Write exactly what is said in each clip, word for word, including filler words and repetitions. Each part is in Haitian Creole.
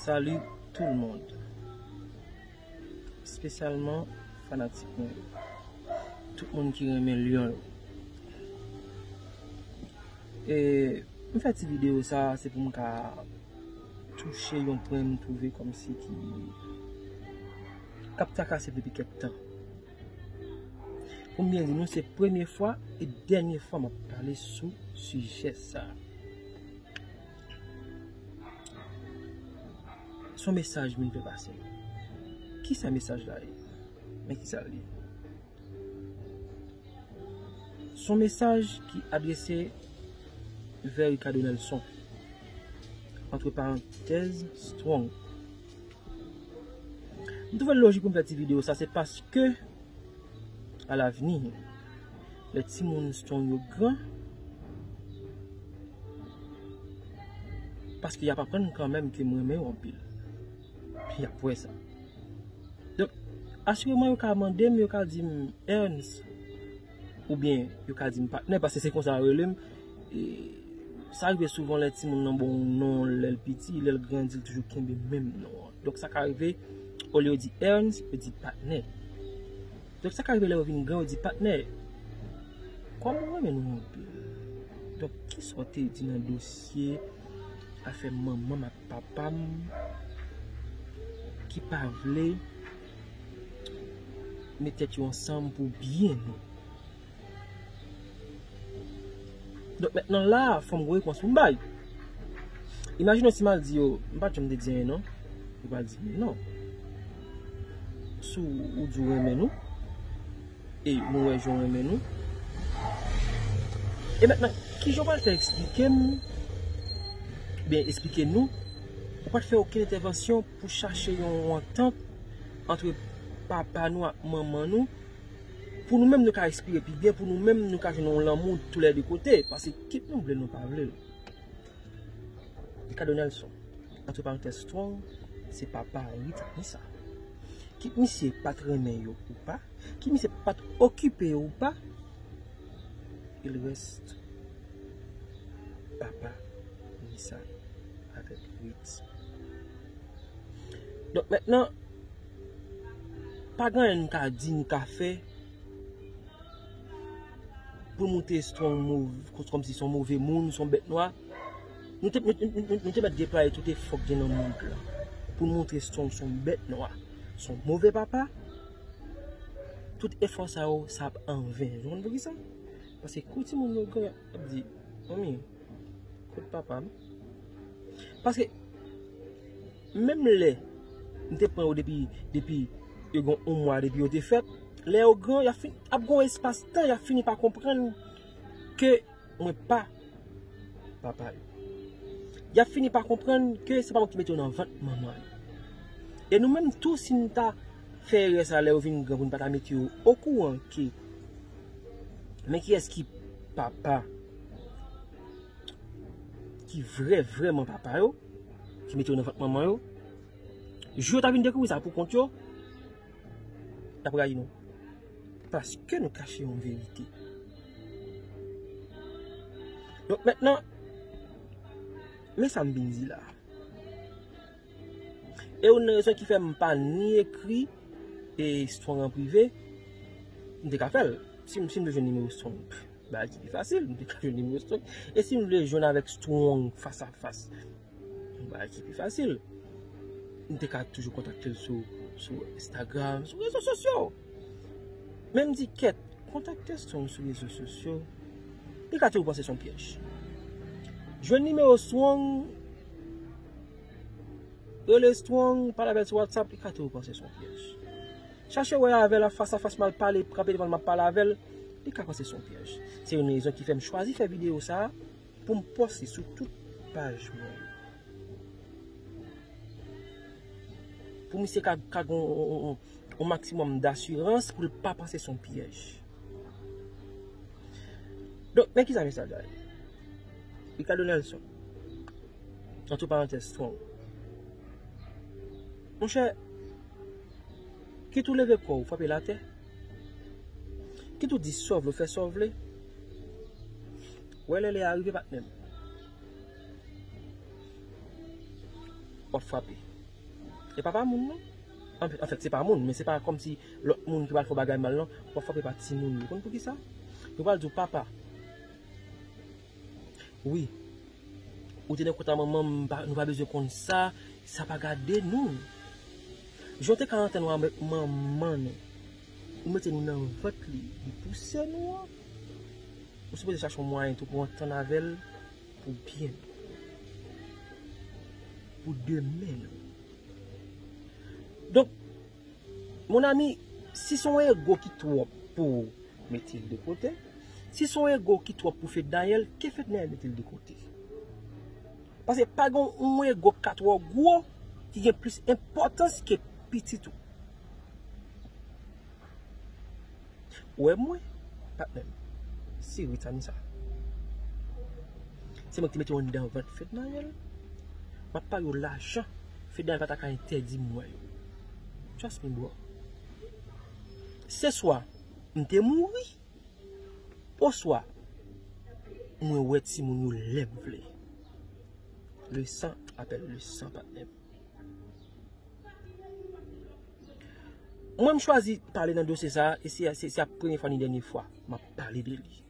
Salut tout le monde, espesyalman fanatik mwen yo, tout moun ki renmen Lyon yo. E m fè ti videyo sa, se pou m ka touche yon pwen m twouve kòmsi ki k ap trakase m depi kèk tan. Pou m byen di nou, se premye fwa e dènye fwa m ap pale sou sijè sa. Se yon mesaj m vin fè pase. Kisa mesaj la ye? Men kisa l ye. Se yon mesaj ki adrese vè Ricardo Nelson. Antre parantèz, Strong. M twouve l lojik pou m fè ti videyo sa, se paske alavni, lè timoun Strong yo gran, paske y ap aprann kanmenm ke m renmen yo anpil. Y ap wè sa. Donk, asireman yo ka mande m, yo ka di m, Ernst, oubyen yo ka di m patnè, paske se konsa yo rele m. E sa rive souvan lè timoun nan ba w yon non lè l piti, lè l grandi, l toujou kenbe menm non an. Donk, sa ka rive, olye yo di Ernst, yo di patnè. Donk, sa ka rive lè yo vin gran, yo di patnè, kòm ou renmen nou anpil. Donk, kisa w te di nan dosye afè manman m ak papa m ki pa vle met tèt yo ansanm pou byen nou? Donk, mentnan la, fò m gen repons pou m bay. Imajine w si m al di yo, m pa t janm te di anyen non. Yo pral di m non. Si w di w renmen nou, e nou wè jan w renmen nou. E mentnan, kijan w pral fè eksplike m, oubyen eksplike nou, ou pa t fè okenn entèvansyon pou chache yon antant antre papa nou ak manman nou, pou nou menm nou ka respire pi byen, pou nou menm nou ka jwenn yon lanmou tou lè de kote, paske kit nou vle l, nou pa vle l. Ricardo Nelson, antre parantèz Strong, se papa Rita Misa. Kit misye pa t renmen yo ou pa, kit misye pa t okipe yo ou pa, il reste papa Misa avèk Rit. Donk, mentnan, pa gen anyen n ka di, n ka fè pou montre Strong mov-, kòmsi se yon move moun, se yon bèt nwa. Nou te, nou, nou, nou, nou te mèt deplwaye tout efò k gen nan mond lan pou n montre Strong se yon bèt nwa, se yon move papa. Tout efò sa yo, sa ap anven. Ou konn poukisa? Paske kou timoun yo gran, y ap di, manmi, kot papa m? Paske, menm lè m te pran yo depi, depi yo gen yon mwa depi yo te fèt, lè yo gran, y ap fin, ap gen yon espas tan, y ap fini pa konprann ke mwen pa papa yo. Y ap fini pa konprann ke se pa mwen ki mete yo nan vant manman yo. E nou menm tou, si n ta fè erè sa lè yo vin gran pou n pa ta mete yo okouran ke men kiyès ki papa, ki vrè, vrèman papa yo, ki mete yo nan vant manman yo, jou yo ta vin dekouvri sa pou kont yo, y ap rayi nou. Paske nou kache yon verite. Donk, mentnan, men sa m vin di la. E youn nan rezon ki fè m pa ni ekri e Strong an prive, m te ka fè l. Si m, si m te jwenn nimewo Strong, bagay ki pi fasil, m te ka jwenn nimewo Strong. E si m vle jwenn avèk Strong fas a fas, yon bagay ki pi fasil. M te ka toujou kontakte l sou, sou Instagram, sou rezo sosyo. Men m di, kèt, kontakte Strong sou rezo sosyo, li ka toujou panse se yon pyèj. Jwenn nimewo Strong, rele Strong, pale avè l sou WhatsApp, li ka toujou panse se yon pyèj. Chache wè avè l a fas a fas, m al pale, kanpe devan l, m ap pale avè l, li ka panse se yon pyèj. Se youn nan rezon ki fè m chwazi fè videyo sa a, pou m poste sou tout paj mwen yo. Pou misye ka, ka gen yon, yon, yon, yon maksimòm dasirans pou l pa panse se yon pyèj. Donk, men kisa mesaj la ye? Ricardo Nelson, antre parantèz, Strong. Monchè, kit ou leve kò w, frape l atè. Kit ou di sa w vle, w fè sa w vle. Wè lè lè a rive, patnè m. W ap frape. E pa pa moun non. Anfèt, se pa moun, men se pa kòmsi lòt moun ki pral fè w bagay mal non. W ap frape pa timoun yo. Konn poukisa? Yo pral di w, papa, wi, ou te nan kont a manman, nou pa bezwen konn sa, sa pa gade nou. Jan w te ka antann w avèk manman nou, ou mete nou nan vant li, li pouse nou an, ou sipoze chache yon mwayen tou pou antann avè l pou byen nou, pou demen nou. Donk, mon ami, si se yon ego ki twòp pou ou, mete l de kote. Si se yon ego ki twòp pou Fednaelle, ke Fednaelle mete l de kote. Paske pa gen yon ego k ka twò gwo ki gen plis enpòtans ke pitit ou. Ou wè mwen, patnè m, se Ritani sa. Se mwen ki te mete w anndan vant Fednaelle. M ap pare w lajan. Fednaelle pa ta ka entèdi m wè yo. Trust me, bro. Se swa m te mouri, oswa mwen wè timoun yo lè m vle. Le sang appelle le sang, patnè m. Mwen, m chwazi pale nan dosye sa a, e se, se, se ap premye fwa ni dènye fwa m ap pale de li.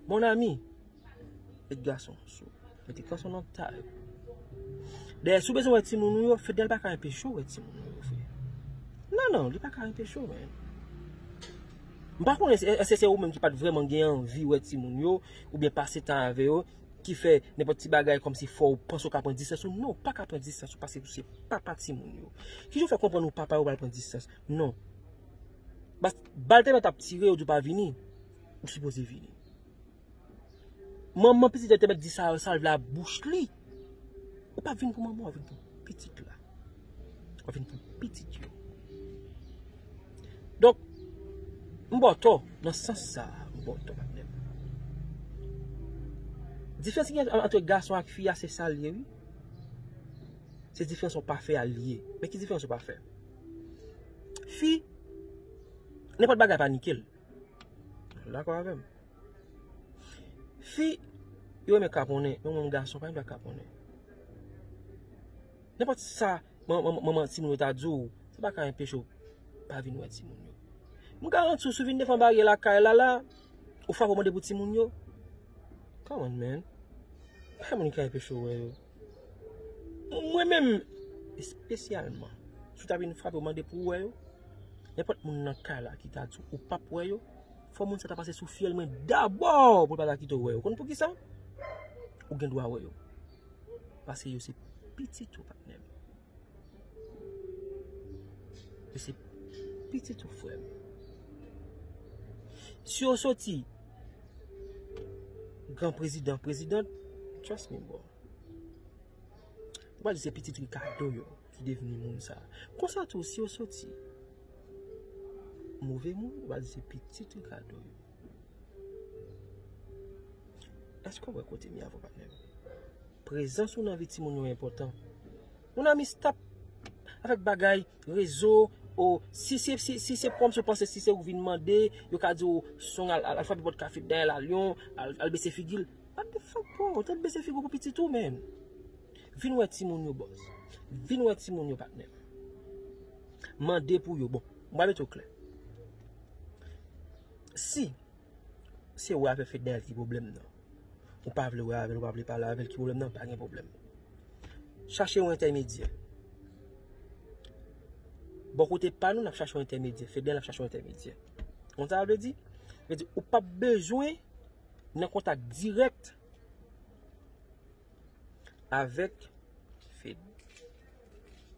Mon ami, met gason sou, mete gason nan tay. Dayè, si w bezwen wè timoun ou yo, Fednaelle pa ka enpeche w wè timoun ou yo, frè. Non, non, li pa ka enpeche w, men. M pa konnen si, èske se ou menm ki pa t vrèman gen anvi wè timoun yo, oubyen pase tan avè yo, ki fè nenpòt ti bagay kòmsi fò w panse w ka pran distans ou. Non, ou pa ka pran distans ou paske ou se papa timoun yo. Kijan w fè konprann ou papa yo pral pran distans? Non. Bas, bal te mèt ap tire, yo di w pa vini, ou sipoze vini. Manman pitit la te mèt di sa, sa l vle a bouch li. Ou pa vin pou manman, ou vin pou pitit la. Ou vin pou pitit yo. Donk, m ba w tò, nan sans sa a, m ba w tò, patnè m. Diferans ki gen ant gason ak fi a, se sa l ye, wi. Se diferans yon pafè a l ye. Men ki diferans yon pafè? Fi, nenpòt bagay panike l. Dakò avè m? Fi, yo renmen kaponnen, men yon gason pa gen dwa kaponnen. Nenpòt sa manman timoun yo ta di w, sa pa ka enpeche w pa vin wè timoun yo. M garanti w, si w vin devan baryè lakay la, la, ou frape, w mande pou timoun yo. Come on, man. Pa gen moun ki ka enpeche w wè yo. Mwen menm, espesyalman, si w ta vin frape, w mande pou w wè yo, nenpòt moun nan kay la ki ta di w ou p ap wè yo, fò moun sa ta pase sou fyèl mwen dabò pou l pa ta kite w wè yo. Konn poukisa? Ou gen dwa wè yo. Paske yo se pitit ou, patnè m. Yo se pitit ou, frè m. Si yo soti gran prezidan, prezidant, trust me, bro. Ou pa di se pitit Ricardo yo ki devni moun sa. Konsa tou, si yo soti move moun, ou pa di se pitit Ricardo yo. Èske w wè kote m ye avè w, patnè m? Prezans ou nan vi timoun yo enpòtan. Mon ami, stop avèk bagay rezo, o, si se, si, si se kòmsi w panse, si se ou vin mande, yo ka di w, son al, al, al frape pòt kafe dèyè la, Lyon, al, al bese figi l. What the fuck, bro? Ou te bese figi w pou pitit ou, man. Vin wè timoun yo, bòs. Vin wè timoun yo, patnè. Mande pou yo. Bon, m va mete w klè. Si se wè avè Fednaelle ki pwoblèm nan, ou pa vle wè avè l, ou pa vle pale avè l, ki pwoblèm nan, pa gen pwoblèm. Chache yon entèmedyè. Bò kote pa nou, n ap chache yon entèmedyè. Fednaelle ap chache yon entèmedyè. Konn sa sa vle di? Vle di, ou p ap bezwen nan kontak dirèk avèk Fed.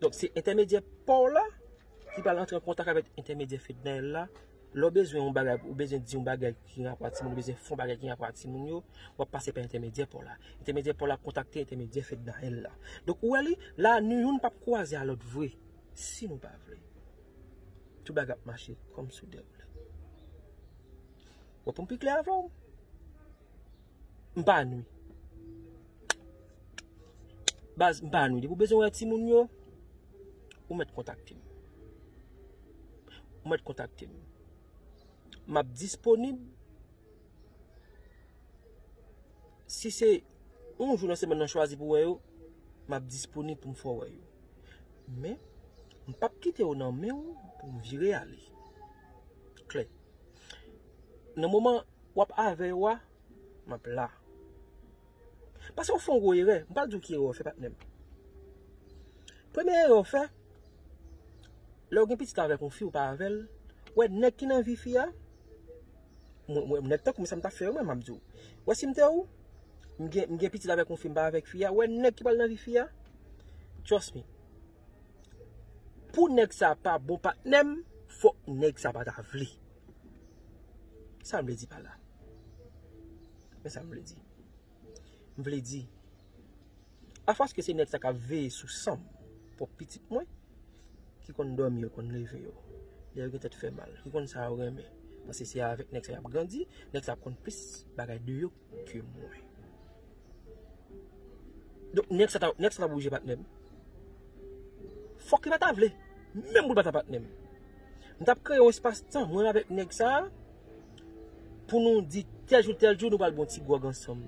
Donk, se entèmedyè pa w la ki pral antre an kontak avèk entèmedyè Fednaelle la. Lè w bezwen yon bagay, ou bezwen di yon bagay ki gen rapò a timoun, ou bezwen fè yon bagay ki gen rapò a timoun yo, w ap pase pa entèmedyè pa w la. Entèmedyè pa w la ap kontakte entèmedyè Fednaelle la. Donk, ou wè li, la, nou youn p ap kwaze a lòt vre, si nou pa vle. Tout bagay ap mache kòm sou dèwoule. Bon, pou m pi klè avè w, m pa nwi. Baz, m pa nwi. Depi w bezwen wè timoun yo, ou mèt kontakte m. Ou mèt kontakte m. M ap disponib. Si se yon jou nan semèn nan chwazi pou wè yo, m ap disponib pou m fè w wè yo. Men, M p ap kite yo nan men w pou m vire ale. Klè. Nan moman w ap avè yo a, m ap la. Paske w fè yon gwo erè. M pral di w ki erè w fè, patnè m. Premye erè w fè, lè w gen pitit avèk yon fi, ou pa avè l, ou wè nèg ki nan vi fi a, mwen, mwen, nèg tankou mwen, sa m t ap fè yo, mwen, m ap di w. Ou wè si m te ou, m gen, m gen pitit avèk yon fi, m pa avèk fi a, ou wè nèg ki pral nan vi fi a, trust me. Pou nèg sa pa bon patnè m, fòk nèg sa pa ta vle. Sa m vle di pa la. Men sa m vle di. M vle di, afòs ke se nèg sa k ap veye sou san m, pwòp pitit mwen, ki konn dòmi yo, konn leve yo, lè yo gen tèt fè mal, ki konn sa yo renmen, paske se avèk nèg sa y ap grandi, nèg sa ap konn plis bagay de yo ke mwen. Donk, nèg sa ta, nèg sa ta bouje patnè m. Fòk li pa ta vle, menm pou l pa ta patnè m. M t ap kreye yon espas tan, mwen avèk nèg sa a, pou nou di tèl jou, tèl jou, nou pral bon ti gwòg ansanm.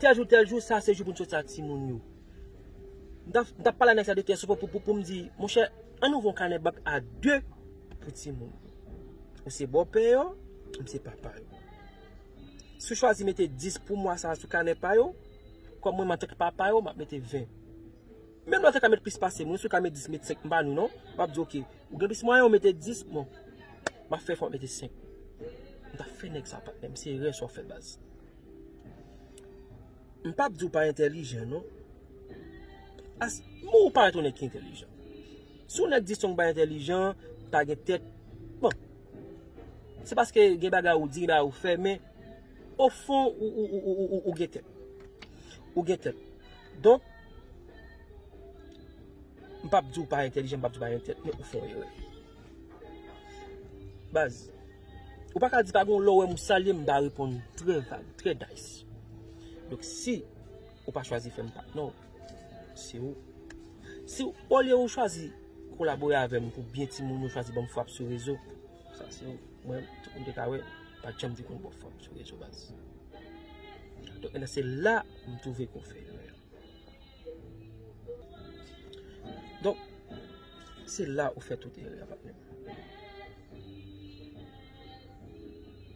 Tèl jou, tèl jou, sa se jou pou n soti ak timoun yo. M t ap, m t ap pale a nèg sa de tèl sou pou, pou, pou, pou m di, monchè, ann ouvri yon kanè bank a de pou timoun yo. Ou se bòpè yo, m se papa yo. Si w chwazi mete dis pou mwa sa a sou kanè pa yo, kòm mwen, m antanke papa yo, m ap mete ven. Menm lè w te ka met plis pase m, wi, si w ka met dis, met senk, m pa nou non. M ap di, oke, ou gen plis mwayen, ou mete dis, bon. M ap fè efò, m ap mete senk. M t ap fè nèg sa, patnè m, se erè sa w fè, baz. M p ap di w pa entèlijan, non. As, men ou parèt yon nèg ki entèlijan. Si yon nèg di Strong pa entèlijan, pa gen tèt, bon. Se paske gen bagay ou di, gen bagay ou fè, men ofon, ou, ou, ou, ou, ou, ou gen tèt. Ou gen tèt. Donk, m p ap di w pa entèlijan, m p ap di w pa gen tèt, men ou fè yon erè. Baz, ou pa ka di pa gen yon lè w wè m ou salye m, m pa reponn trè vag, trè nice. Donk, si ou pa chwazi fè m patnè w, se ou. Si olye ou chwazi kolabore avè m pou byen timoun yo, chwazi ban m frap sou rezo, sa se ou. Mwen, tout moun te ka wè, pa janm te konn ba w frap sou rezo, baz. Donk, nan se la m twouve ke w fè erè. Donk, se la ou fè tout erè a, patnè m.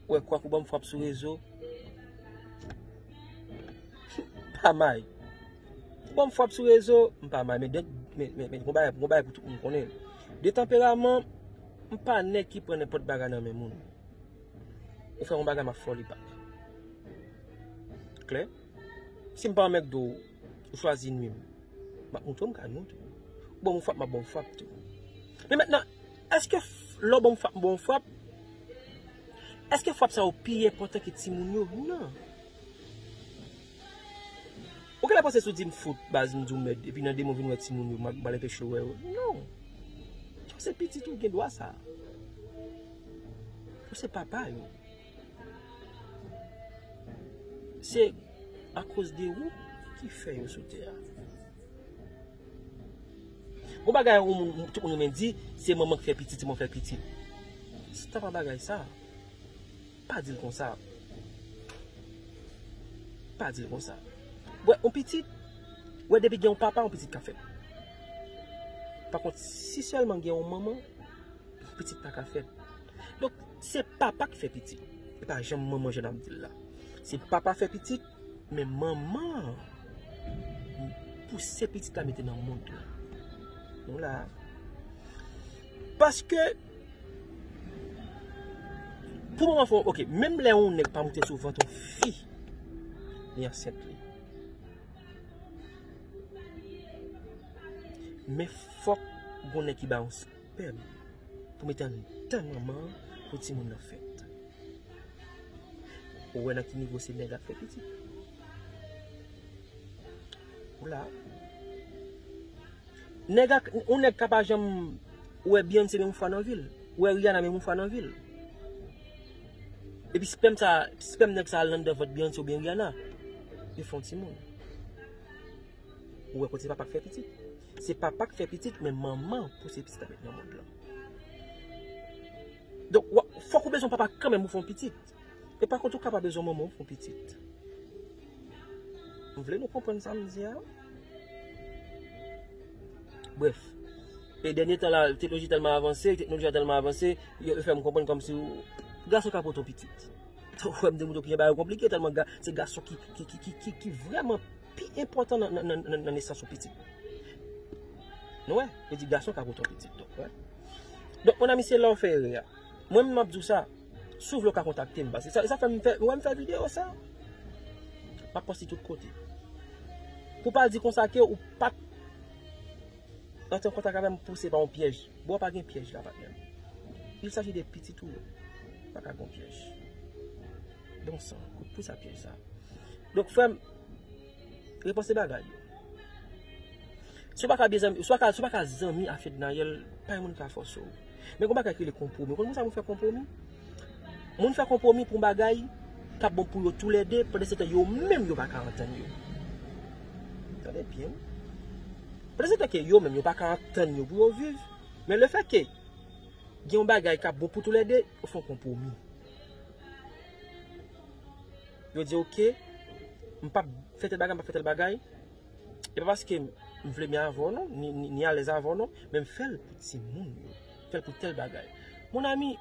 Ou wè, kwak ou ban m frap sou rezo, m pa may. Ou ban m frap sou rezo, m pa may. Men, men, men, men, gon bagay, gon bagay pou tout moun konnen. De tanperaman, m pa nèg ki pran nenpòt bagay nan men moun. Ou fè yon bagay, m ap fè w li back. Klè? Si m pa anmègde w, ou chwazi nwi m, m ap montre w m ka nwi w tou. Ou ban m yon frap, m ap ba w frap tou. Men mentnan, èske f-, lè w ban m frap, m ba w frap, èske frap sa yo pi enpòtan ke timoun yo? Non. Ou genlè panse si w di m fout, baz, m di w mèd, epi nan de mwa w vin wè timoun yo, m a-, m al anpeche w wè yo. Non. Ou se pitit ou, gen dwa sa. Ou se papa yo. Se akoz de ou ki fè yo sou tè a. Gon bagay yon moun, tout moun renmen di, se manman k fè pitit, se manman k fè pitit. Se pa bagay sa. Pa di l konsa. Pa di l konsa. Wè, yon pitit, wè, depi gen yon papa, yon pitit ka fèt. Pa kont, si sèlman gen yon manman, pitit pa ka fèt. Donk, se papa k fè pitit. E pa janm manman jan n ap di l la. Se papa fè pitit, men manman pouse pitit la mete nan mond lan. Nou la. Paske, pou manman fè, oke, menm lè yon nèg pa moute sou vant yon fi, li ansent li. Men fòk gon nèg ki ba yon pèm pou mete anndan manman an pou timoun nan fèt. Ou wè nan ki nivo se nèg la k fè pitit. Ou la. Nèg la, yon nèg ka pa janm wè Beyoncé menm fwa nan vi l. Ou wè Rihanna menm fwa nan vi l. Epi spèm sa, spèm nèg sa al anndan vant Beyoncé oubyen Rihanna. Yo fè yon timoun. Ou wè kote papa k fè pitit. Se papa k fè pitit, men manman pouse pitit la met nan mond lan. Donk, w ap, fòk ou bezwen papa kanmenm pou fè yon pitit. E pa kont ou ka pa bezwen manman pou fè yon pitit. M vle nou konprann sa m di a. Brèf, E dènye tan la, teknoloji tèlman avanse, teknoloji a tèlman avanse, yo, yo fè m konprann kòmsi w, gason ka pote yon pitit. Ou wè m te montre w kijan bagay yo konplike, tèlman ga, se gason ki, ki, ki, ki, ki, ki vrèman pi enpòtan nan, nan, nan, nan, nan nesans yon pitit. Nou wè, yo di gason ka pote yon pitit, donk, wè. Donk, mon ami, se la w fè erè a. Mwen menm, m ap di w sa, si w vle, w ka kontakte m, paske sa, sa fè m fè, ou wè m fè videyo sa, m ap poste tout kote. Pou pa di konsa ke ou pa t antre an kontak avè m pou se pa yon pyèj. Bro, pa gen pyèj la, patnè m. Il s'agit de pitit ou yo. Pa ka gen pyèj. Bon sang, kout pou sa pyèj sa. Donk, frè m, repanse bagay yo. Si w pa ka byen zanmi, si w pa ka, si w pa ka zanmi a Fednaelle, pa gen moun ka fòse w. Men gen yon bagay ki rele konpwomi. Ou konn konsa moun fè konpwomi? Moun fè konpwomi pou yon bagay k ap bon pou yo toulède, pandan se tan yo menm yo pa ka antann yo. Tande byen, wi. Pandan se tan ke yo menm yo pa ka antann yo pou yo viv, men lefètke gen yon bagay k ap bon pou toulède, yo fè yon konpwomi. Yo di, "Oke, m p ap fè tèl bagay, m p ap fè tèl bagay." E pa paske m vle byen avè w non, ni, ni, ni alèz avè w non, men m fè l pou timoun yo. M fè l pou tèl bagay. Mon ami,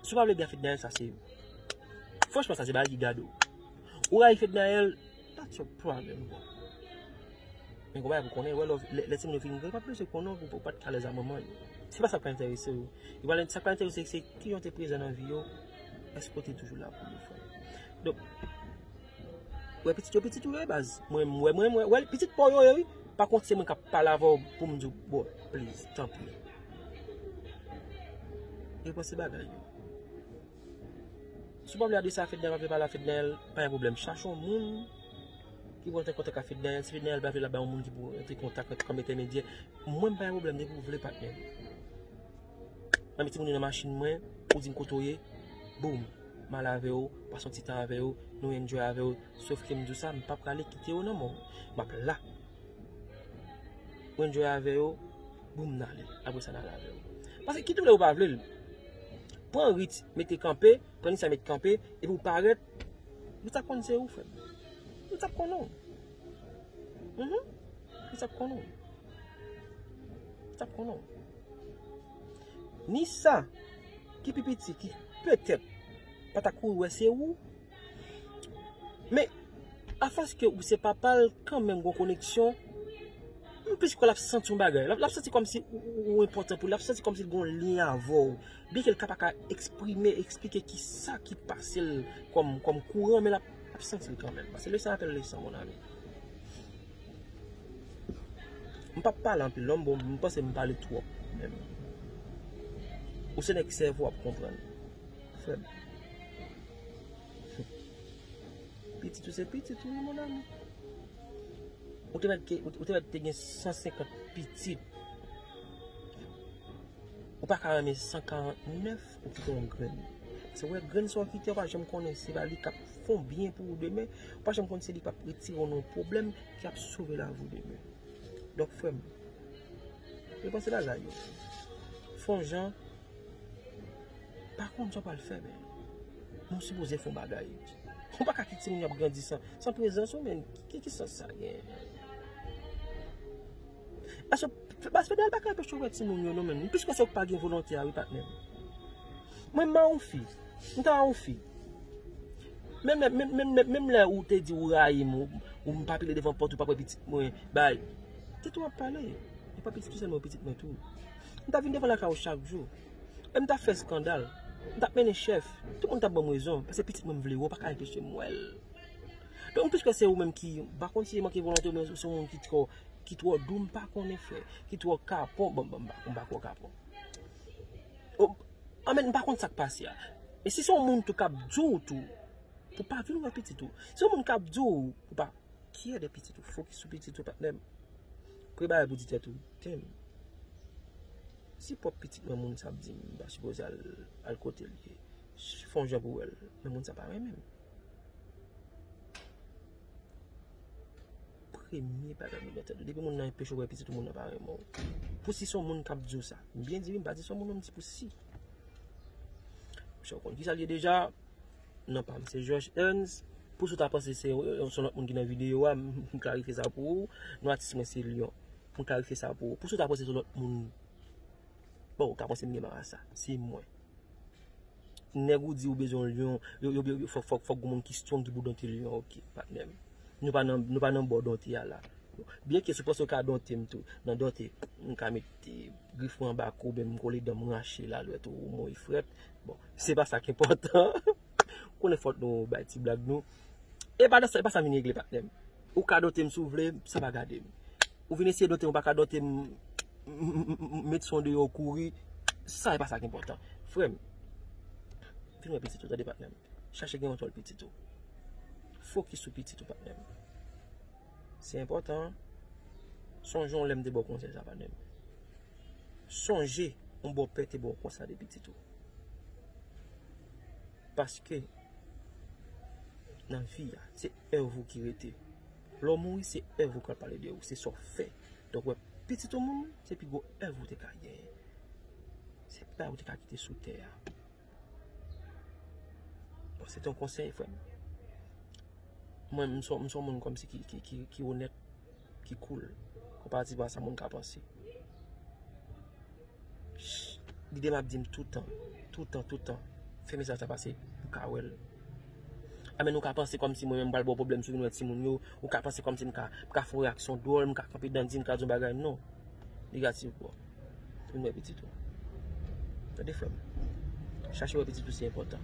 si w pa vle byen a Fednaelle, sa se, franchman, sa se bagay ki gade w. Ou rayi Fednaelle, that's your problem, bro. Men gen yon bagay pou konnen, wè, lè, lè timoun yo fin gran, yo pa bezwen konnen w pou, pou w pa t alèz a manman yo. Se pa sa k enterese yo. Yo pral, sa k enterese yo, se kijan w te prezan nan vi yo, èske w te toujou la pou yo, frè. Donk, wè pitit yo, pitit ou yo ye baz. Mwen, mwen, mwen, mwen, wè, pitit pa w yo ye, wi. Pa kont se mwen k ap pale avè w pou m di w, bro, please, tanpri. Repanse bagay yo. Si w pa vle adrese a Fednaelle, pa vle pale a Fednaelle, pa gen pwoblèm. Chache yon moun ki pou antre kontak a Fednaelle. Si Fednaelle pa vle l ap bay yon moun ki pou antre kontak kòm entèmedyè, mwen m pa gen pwoblèm depi w vle, patnè m. Mwen met timoun yo nan machin mwen, ou di m kote w ye, boum, m al avè w, pase yon ti tan avè w, nou enjoy avè w. Sòf ke m di w sa, m p ap prale kite w nan men w. M ap la. Ou enjoy avè yo, boum, n ale. Apre sa, n ale avè yo. Paske kit ou vle ou pa vle l, pran rit, mete kanpe, pran Nisa mete kanpe, epi ou parèt, nou t ap konn se ou, frè m. Nou t ap konnen w. Mhm. Nou t ap konnen w. Nou t ap konnen w. Nisa, ki pi piti, ki petèt pa ta kouri wè se ou, men, afòs ke ou se papa l, kanmenm gon koneksyon, m plis kwè l ap santi yon bagay. L ap, l ap santi kòmsi ou, ou, ou enpòtan pou li, l ap santi kòmsi l gon lyen avè w. Byenke l ka pa ka eksprime, eksplike kisa ki pase l kòm, kòm kouran, men l ap, l ap santi l kanmenm. Paske le sang appelle le sang, mon ami. M p ap pale anpil non, bon, m panse m pale twòp menm. Ou se nèg sèvo w ap konprann. Frè m. Pitit ou se pitit ou, wi, mon ami. Ou te mèt ke, ou, ou te mèt te gen san senkant pitit. Ou pa ka renmen san karant nèf, ou kite yon grenn. Paske w wè grenn sa w kite, ou pa janm konnen se pa li k ap fè yon byen pou ou demen. Ou pa janm konn se li k ap retire w nan yon pwoblèm ki ap sove lavi w demen. Donk, frè m, repanse bagay yo. Fè yon jan, pa konn sa w pral fè, men, men w sipoze fè yon bagay. Ou pa ka kite timoun yo ap grandi san, san prezans ou, men. Ki, ki sans sa gen? Paske, paske Fednaelle pa ka anpeche w wè timoun yo, non, men. Plis ke se ou k pa gen volonte a, wi, patnè m. Mwen, m a yon fi. M ta yon fi. Menm lè, menm, menm, menm, menm lè ou te di ou rayi m, ou, ou m pa pile devan pòt, ou pa wè pitit mwen, bay. Se tou w ap pale. E pa pitit ou sèlman, pitit mwen tou. M t ap vin devan lakay ou chak jou. E m t ap fè eskandal. M t ap mennen chèf. Tout moun t ap ban m rezon. Paske pitit mwen m vle wè, ou pa ka anpeche m wè l. Donk, m plis kwè se ou menm ki, m pa konn si se manke volonte oubyen ou se yon moun ki twò, ki twò dou, m pa konnen, frè. Ki twò kapon. Bon, bon, m pa, m pa kwè w kapon. O, anmèd, m pa konn sa k pase a. E si se yon moun tou k ap di w tou, pou pa vin wè pitit ou. Si se yon moun k ap di w pou pa kyè de pitit ou, fokis sou pitit ou, patnè m. Prepare pou di tèt ou, damn, si pwòp pitit mwen moun sa ap di m, m pa sipoze al, al kote l ye. Fè yon jan pou w wè l. Men moun sa pa renmen m. Premye bagay nou gen tèt. Depi moun nan anpeche w wè pitit ou, moun nan pa renmen w. Pou si se yon moun k ap di w sa. M byen di wi, m pa di se yon moun, non, m di pou si. Mesye, w konn kisa l ye deja. Non pa m se George Ernst. Pou si w ta panse se, se yon lòt moun ki nan videyo a, m, m klarifye sa pou ou. Non, atis mwen se Lion. Pou m klarifye sa pou ou. Pou sa w ta panse se lòt moun. Bon, ou ka panse m gen mal a sa. Se mwen. Nèg ou di ou bezwen yon lyon, yo, yo, yo, yo, fòk, fòk, fòk gen moun ki strong ki pou donte lyon, ok, patnè m. Nou pa nan, nou pa nan bò donte a la. Byenke si w panse w ka donte m tou, nan donte, m ka mete grif mwen anba kou, oubyen m kole dan m rache lalwèt ou, ou mouri frèt. Bon, se pa sa k enpòtan. Konnen fòt nou bay ti blag nou. E pa nan sa, e pa sa m vin regle, patnè m. Ou ka donte m si w vle, sa pa gade m. Ou vin eseye donte m, ou pa ka donte m, m, m, m, m, met son deyò w kouri, sa e pa sa k enpòtan. Frè m, vin wè pitit ou, tande patnè m. Chache gen yon tòl pitit ou. Fokis sou pitit ou, patnè m. Se enpòtan. Sonje yon lè m te ba w konsèy sa, patnè m. Sonje yon bòpè te ba w konsèy de pitit ou. Paske nan vi a, se èv ou ki rete. Lè w mouri, se èv ou k al pale de ou, se sa w fè. Donk, wè, pitit ou moun, se pi gwo èv ou te ka genyen. Se pa ou te ka kite sou tè a. Bon, se te yon konsèy, frè m. Mwen, m se, m se yon moun kòmsi ki, ki, ki, ki onèt, ki cool, konparativman a sa moun ka panse. Lide m ap di m toutan, toutan, toutan. Fè mesaj sa pase, ou ka wè l. Amèn, ou ka panse kòmsi mwen menm m pral ba w pwoblèm si w vin wè timoun yo. Ou ka panse kòmsi m ka, m ka fè yon reyaksyon dwòl, m ka kanpe dan di, m ka di yon bagay. Non. Negatif, bro. Vin wè pitit ou. Tande, frè m. Chache wè pitit ou, se enpòtan.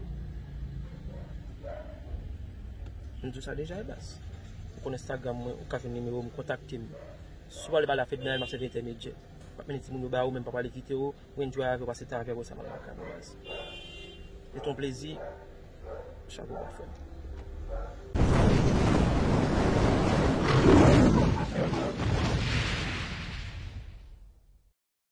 M di w sa deja, e baz. Ou konn Instagram mwen, ou ka jwenn nimewo m, kontakte m. Si w pale pale a Fednaelle, m ap sèvi entèmedyè. M ap mennen timoun yo ba ou, men m p ap ale kite w. Ou enjoy avè w, pase tan avè w, sa m al lakay mwen, baz. Se te yon plezi. Chapo ba, frè m.